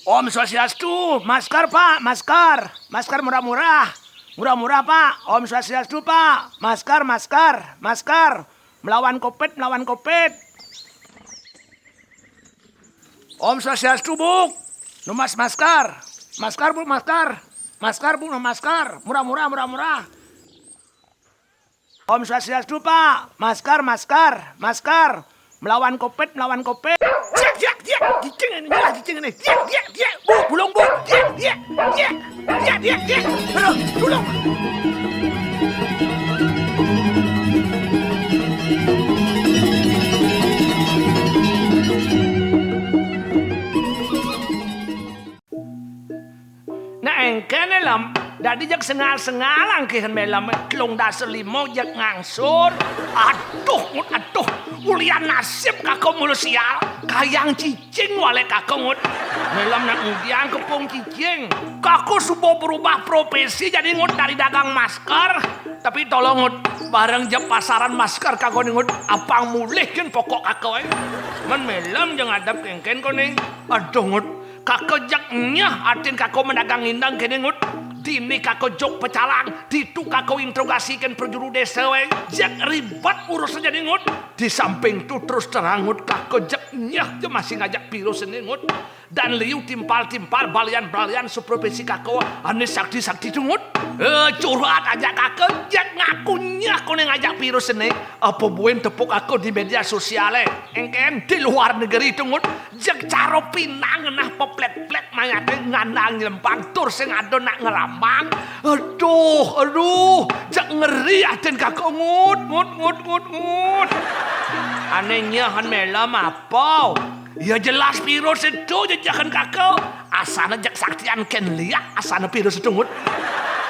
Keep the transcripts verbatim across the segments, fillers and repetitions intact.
Om Swastiastu, masker Pak, masker, masker murah-murah, murah-murah Pak, Om Swastiastu Pak, masker, masker, masker, melawan covid, melawan covid. Om Swastiastu Buk, numas masker, masker Buk, masker, masker Buk, numas masker, murah-murah, murah-murah. Om Swastiastu Pak, masker, masker, masker, melawan covid, melawan covid. Diak, diak, diak, cicing ini, nyalah cicing ini. Diak, diak, diak, bu, bulung bu, diak, diak, diak, diak, diak, diak. Aduh, tulung. Nah, éngkén Lem, dadi jeg sengal-sengal angkihan Melem, telung dasa lima jeg ngangsur. Aduh, Ngut, aduh, ulian nasib kako mula sial, kayang cicing walék kako, Ngut. Melem nak ngudiang kepung cicing. Kako suba berubah profesi jadi, Ngut, dari dagang masker. Tapi tolong, Ngut, bareng jeg pasaran masker kako né, Ngut, apang mulih kén pokok kako, é. Men Melem jeg ngadep kéngkén koné. Aduh, Ngut, kako jeg nyeh atin kako madagang indeng kéné, Ngut. Dini kako jug pecalang, ditu kako interogasi kén prajuru désa, é. Jeg ribet urusan jani, Ngut. Di samping tu terus terang, Ngut, kako jeg nyeh ja masih ngajak virus ené, Ngut. Dan liu timpal-timpal, balian-balian seprofesi kako ané sakti-sakti tu, Ngut. Eh, curhat ajak kako, jeg ngaku nyeh koné ngajak virus ené. Apa buin tepuk kako di media sosial, é. Éngkén di luar negeri tu, Ngut. Jeg cara pinang ngenah peplét-plét mayaté ngandang nyelempang tur sing ada nak ngerambang. Aduh, aduh, jeg ngeri atin kako, Ngut, Ngut, Ngut, Ngut, Ngut. Ané nyeh Melem apa? Ya jelas virus itu, jejehan kako. Asana jeg saktian kén liak, asana virus itu, Ngut.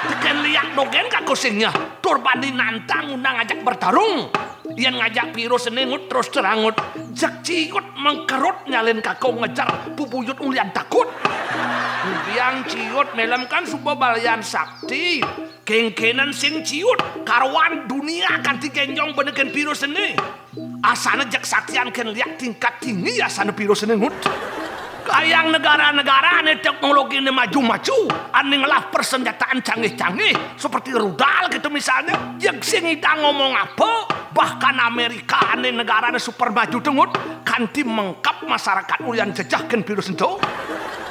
Tekén liak dogén kako sing nyeh. Tur bani nantang undang ajak bertarung. Yén ngajak virus ené, Ngut, terus terang, Ngut. Jeg ciut mengkerut nyalin kako ngejar bubuyut ulian takut. Ngudiang ciut Melem kan suba balian sakti. Kéngkénan sing ciut, karuan dunia kanti génjong benekin virus ené. Asana jeg saktian kén liak tingkat tinggi asana virus ené, Ngut. Kayang negara-negara ané teknologiné maju-maju, ané ngelah persenjataan canggih-canggih, seperti rudal gitu misalnya, jeg sing ngidang ngomong apa, bahkan Amérika ané negarané super maju tu, Ngut, kanti mengkep masyarakat ulian jejeh kén virus ento.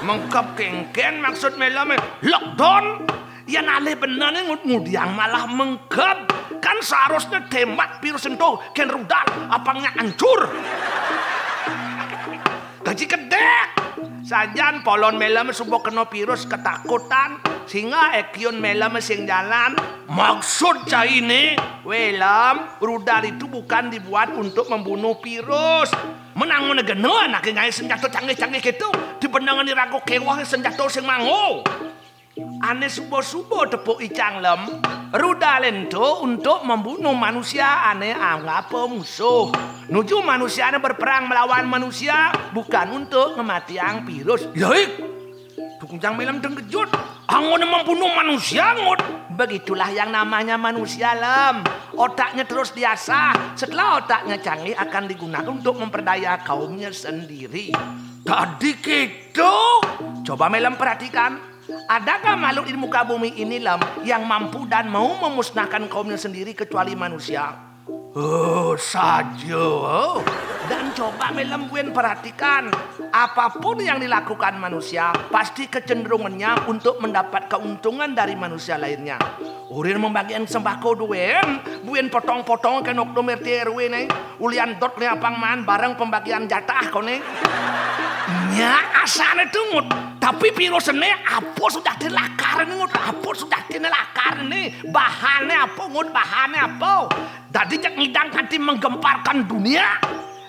Mengkep kéngkén maksud Melem, é, lockdown. Yén alih bener né, Ngut, ngudiang malah mengkep. Kan seharusnya tembak virus ento kén rudal, apangnya ancur. Gaji kedék. Sajan polon Melem suba kena virus ketakutan, sehingga ékiun Melem sing jalan. Maksud cainé, Welem, rudal itu bukan dibuat untuk membunuh virus. Menang menegena anaké ngaé senjata canggih-canggih gitu, dibenengan iraga kéweh senjata sing manggo. Ané suba-suba tepuk icang, Lem. Rudal ento untuk membunuh manusia ané anggapa musuh. Nuju manusia ané berperang melawan manusia, bukan untuk ngematiang virus. Yaik. Tukang Melem dengkejut. Anggoné membunuh manusia, Ngut. Begitulah yang namanya manusia, Lem. Otaknya terus diasah. Setelah otaknya canggih, akan digunakan untuk memperdaya kaumnya sendiri. Tadi gitu. Coba Melem perhatikan. Adakah makhluk di muka bumi ini, Lem, yang mampu dan mau memusnahkan kaumnya sendiri kecuali manusia? Oh, saja. Dan coba Melem buin perhatikan, apapun yang dilakukan manusia, pasti kecenderungannya untuk mendapat keuntungan dari manusia lainnya. Urin membagian sembako duén, buin potong-potong kén Oknum R T R W né. Ulian dot né apang maan bareng pembagian jatah koné. Nya asané tu, Ngut. Tapi virus ené apa sudah dilakar né, Ngut? Apa sudah dilakar né? Bahané apa, Ngut? Bahané apa? Dadi jeg ngidang kanti menggemparkan dunia.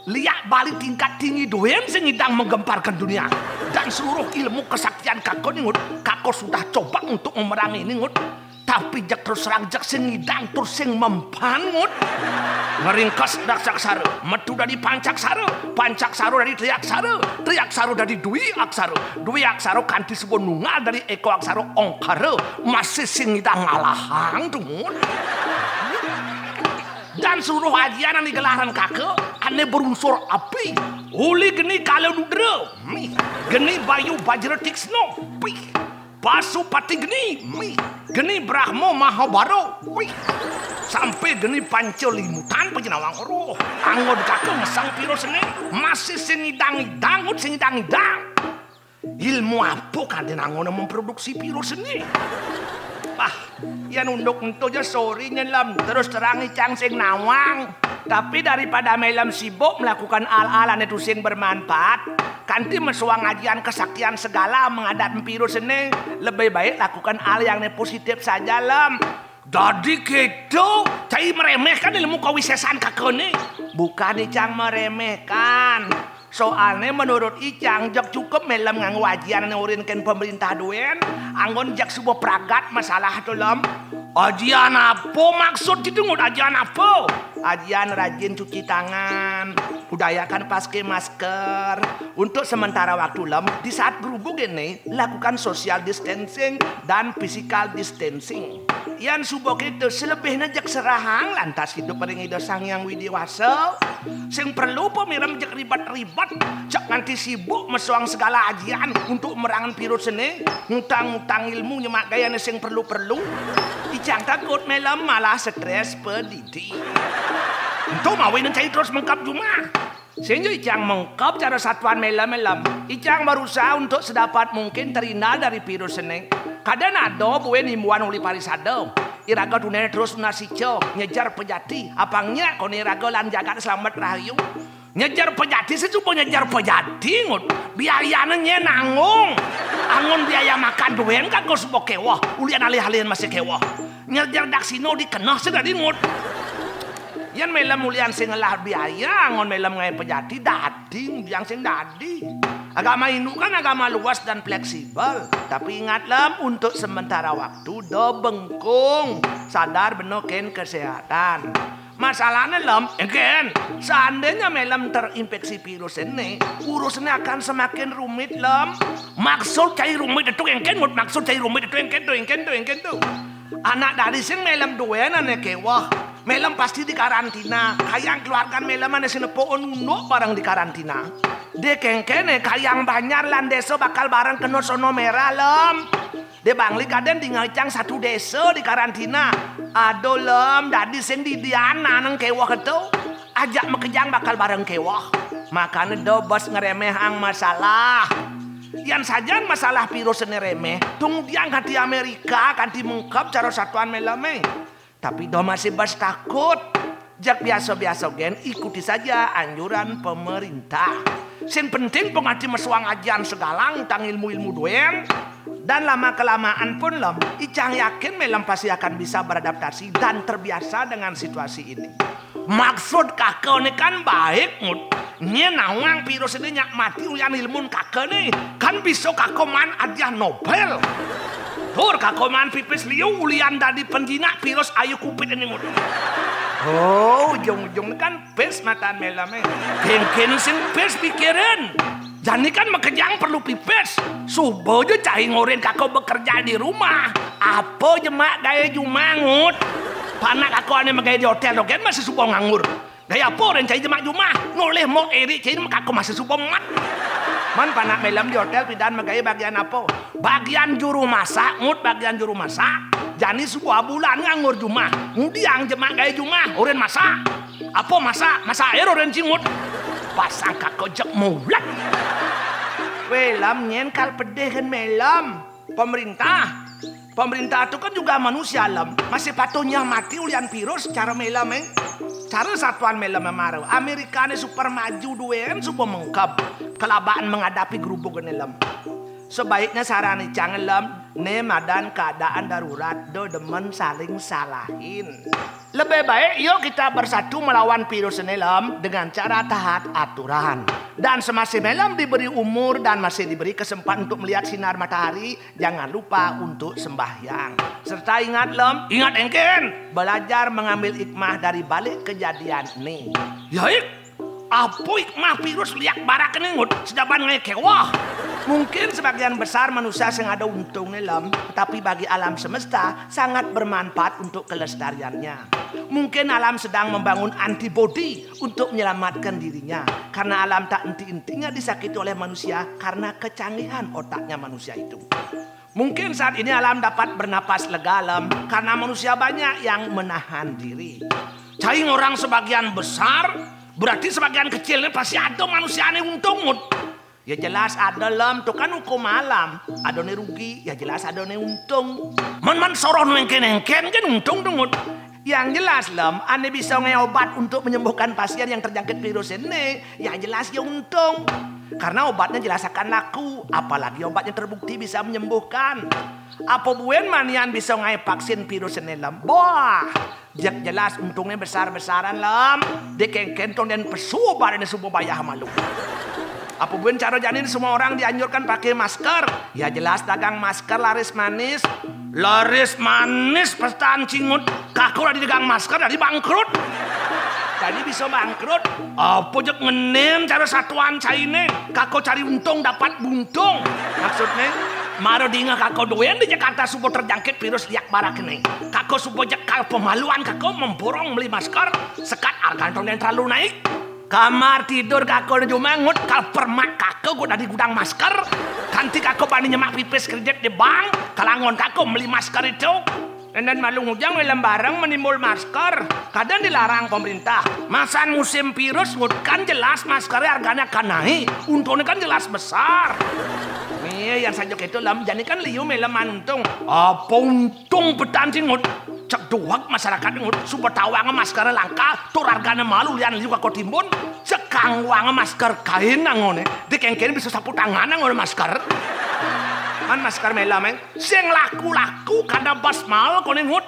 Liak Bali tingkat tinggi duén sing ngidang menggemparkan dunia. Dan seluruh ilmu kesaktian kako né, Ngut, kako sudah coba untuk memerangi né, Ngut. Tapi jeg terus terang, jeg sing ngidang tur sing mempan, Ngut. Ngringkes daksara, metu dadi pancaksara, pancaksara dadi triaksara, triaksara dadi dwi aksara, dwi aksara kanti suba nunggal dadi éka aksara ongkara, masih sing ngidang ngalahang tu, Ngut. Dan seluruh ajian ané digelaran kako, ané berunsur api, Uli geni Kala Ludra, mih. Geni Bayu Bajra Tiksna, pih. Pasupati geni, mih. Geni Brahma Mahabara, pih. Sampai geni Panca Limutan, pajenawang roh. Anggon kaka ngesang virus ené, masih sing ngidang-ngidang, ngut sing ngidang-ngidang. Ilmu apa kadén anggoné memproduksi virus ené? Bah, yén unduk ento ja sorry nyelem, terus terang icang sing nawang. Tapi daripada Mélem sibuk melakukan al-al ané tusing bermanfaat, kanti mesuang ajian kesaktian segala menghadapi virus ené, lebih baik lakukan al yang positif saja, Lem. Dadi kéto, cai meremehkan ilmu kawisésan kakané? Bukan icang meremehkan. Soalné menurut icang, jeg cukup Mélem nganggo ajian ané urin kén pemerintah duén, anggon jeg suba pragat masalah to, Lem. Ajian apa maksud kitu, Ngut? Ajian apa? Ajian rajin cuci tangan, budayakan pakai masker. Untuk sementara waktu, Lem, di saat grubug ené, lakukan social distancing dan physical distancing. Yan suba kéto, selebihné jeg serahang lantas idup ring Ida Sang Hyang Widhi Wasa. Sing perlu pamireng jeg ribet-ribet, jeg nganti sibuk mesuang segala ajian untuk merangan virus ené, ngutang-ngutang ilmu nyemak gayané sing perlu-perlu. Icang takut Mélem malah stres pedidi. Ento mawinan cai terus mengkeb jumah. Sing ja icang mengkeb cara satuan Mélem-Mélem. Icang berusaha untuk sedapat mungkin terhindar dari virus ené. Kadén ada buin imbuan uli parisada. Iraga tunané terus nunas ica, nyejar pejati. Apang nyak koné iraga lan jagat slamet rahayu. Nyejar pejati, sesuba nyejar pejati, Ngut. Biayané nyén nanggung. Anggon biaya makan duén kagak suba kéweh. Ulian alih-alihan masih kéweh. Nyejar daksina dikeneh sing dadi, Ngut. Yén Mélem ulian sing ngelah biaya, anggon Mélem ngaé pejati, dadi, ngudiang sing dadi. Agama Hindu kan agama luas dan fleksibel. Tapi ingat, Lem, untuk sementara waktu, da bengkung. Sadar bena kén kesehatan. Masalahné, Lem, éngkén, seandainya Mélem terinfeksi virus ené, urusanné akan semakin rumit, Lem. Maksud cai rumit to éngkén, Ngut, maksud cai rumit to éngkén to, éngkén to, éngkén to. Anak dadi sing Mélem duén ané kéweh. Mélem pasti dikarantina. Kayang keluargan Mélem ané sing nepukin unduk bareng dikarantina. Dé kéngkéné kayang banjar lan désa bakal bareng kena sona merah, Lem. Dé bangli kadén dingeh icang satu désa dikarantina. Aduh, Lem, dadi sing didian ané kéweh to. Ajak makejang bakal bareng kéweh. Makané da bes ngeréméhang masalah. Yan sajan masalah virus ené reméh, to ngudiang kanti Amérika, kanti mengkeb cara satuan Mélemé. Tapi da masih bes takut. Jeg biasa-biasa gén, ikuti saja anjuran pemerintah. Sing penting pang kanti mesuang ajian segala, ngutang ilmu-ilmu duén. Dan lama-kelamaan pun, Lem, icang yakin Mélem pasti akan bisa beradaptasi dan terbiasa dengan situasi ini. Maksud kaka né kan baik, Ngut. Nyén nawang virus ené nyak mati ulian ilmun kaka né. Kan bisa kaka maan hadiah Nobel. Tur kaka maan pipis liu ulian dadi penjinak virus ayu covid ené, Ngut. Oh, ujung-ujungné kan pis mataan Mélemé. Kéngkén sing pis pikirin. Jani kan makejang perlu pipis. Suba ja cai ngorin kaka bekerja di rumah. Apa jemak gaé jumah, Ngut? Panak kaka ané magaé di hotél to gén masih suba nganggur. Gaé apa orin cai jemak jumah? Nolih mok iri cai kaka masih suba mat. Man panak Mélem di hotél pidan magaé bagian apa? Bagian juru masak, Ngut, bagian juru masak. Jani suba bulan nganggur jumah. Ngudiang jemak gaé jumah, orin masak. Apa masak? Masak air orin cai, Ngut. Pasang kaka jeg mulet. Wéh, Lem, nyén kal pedih kén Mélem. Pemerintah. Pemerintah to kan juga manusia, Lem. Masih patuh nyeh mati ulian virus cara Mélemé. Cara satuan Mélemé mara. Amérikané super maju duén suba mengkeb. Kelabaan menghadapi gerubug ené, Lem. Sebaiknya saran icang, Lem, né madan keadaan darurat, da demen saling salahin. Lebih baik yuk kita bersatu melawan virus ené, Lem, dengan cara taat aturan. Dan semasih Mélem diberi umur dan masih diberi kesempatan untuk melihat sinar matahari, jangan lupa untuk sembahyang. Serta ingat, Lem, ingat éngkén, belajar mengambil hikmah dari balik kejadian ené. Ya, Ik, apa hikmah virus liak barak ené, Ngut, sejaban ngaé kéweh? Mungkin sebagian besar manusia sing ada untungnya, Lem, tetapi bagi alam semesta sangat bermanfaat untuk kelestariannya. Mungkin alam sedang membangun antibodi untuk menyelamatkan dirinya, karena alam tak enti-entinya disakiti oleh manusia karena kecanggihan otaknya manusia itu. Mungkin saat ini alam dapat bernapas lega, Lem, karena manusia banyak yang menahan diri. Cai ngorang sebagian besar, berarti sebagian kecilnya pasti ada manusia ane untung, Ngut. Ya jelas ada, Lem, tuh kan hukum alam. Ada ne rugi, ya jelas ada ne untung. Man-man soroh nu engken-engken kan untung tuh, Ngut. Yang jelas, Lem, ane bisa ngeobat untuk menyembuhkan pasien yang terjangkit virus ini, ya jelas ya untung. Karena obatnya jelas akan laku, apalagi obatnya terbukti bisa menyembuhkan. Apa buen manian bisa ngae vaksin virus ini, Lem? Boah, jek jelas untungnya besar-besaran, Lem. Dikengken tong den pesu obat ini suba bayah malu. Apa buen cara jani semua orang dianjurkan pakai masker? Ya jelas dagang masker laris manis. Laris manis petan cingut. Kako dadi dagang masker dadi bangkrut. Dadi bisa bangkrut. Apa jek ngenen cara satuan caine? Kako cari untung dapat buntung. Maksudnya, maro dingeh kako doen di Jakarta suba terjangkit virus liak barak ini. Kako suba jek kal pemaluan kako memborong beli masker. Sekat argan tong den terlalu naik. Kamar tidur kako di jumah, Ngut, kal permak kako gua dadi gudang masker. Kanti kako bani nyemak pipis kredit di bank, kalangon kako beli masker itu. Enden malu ngujang, Lem, bareng menimbul masker. Kadang dilarang pemerintah. Masan musim virus, Ngut, kan jelas masker harganya akan naik. Untungnya kan jelas besar. Nih, yang saja itu, Lem, jani kan liu, Lem, untung. Apa untung petan cingut? Cek doag masyarakat, Ngut, suba tawang masker langka, tur harganya malu lian liu kako timbun. Cek kangwang masker kain angone, dikengken bisa sapu tangan angone masker. Man masker, Lem, eh. Sing laku-laku kada bas mal kone, Ngut.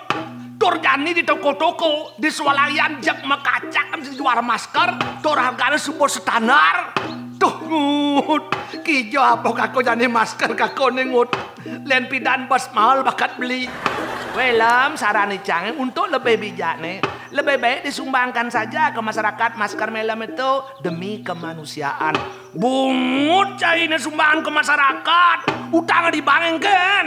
Tur jani di toko-toko, di swalayan jek makacak kan jual masker, tur harganya suba standar. Tuh, Ngut, kijo apa kako jani masker kako ne, Ngut. Len pidan bas mal bakat beli. Weh, Lem, saran icang, eh, untuk lebih bijak ne, lebih baik disumbangkan saja ke masyarakat masker, Lem, itu demi kemanusiaan. Bungut caine sumbangan ke masyarakat, utang di bank engken.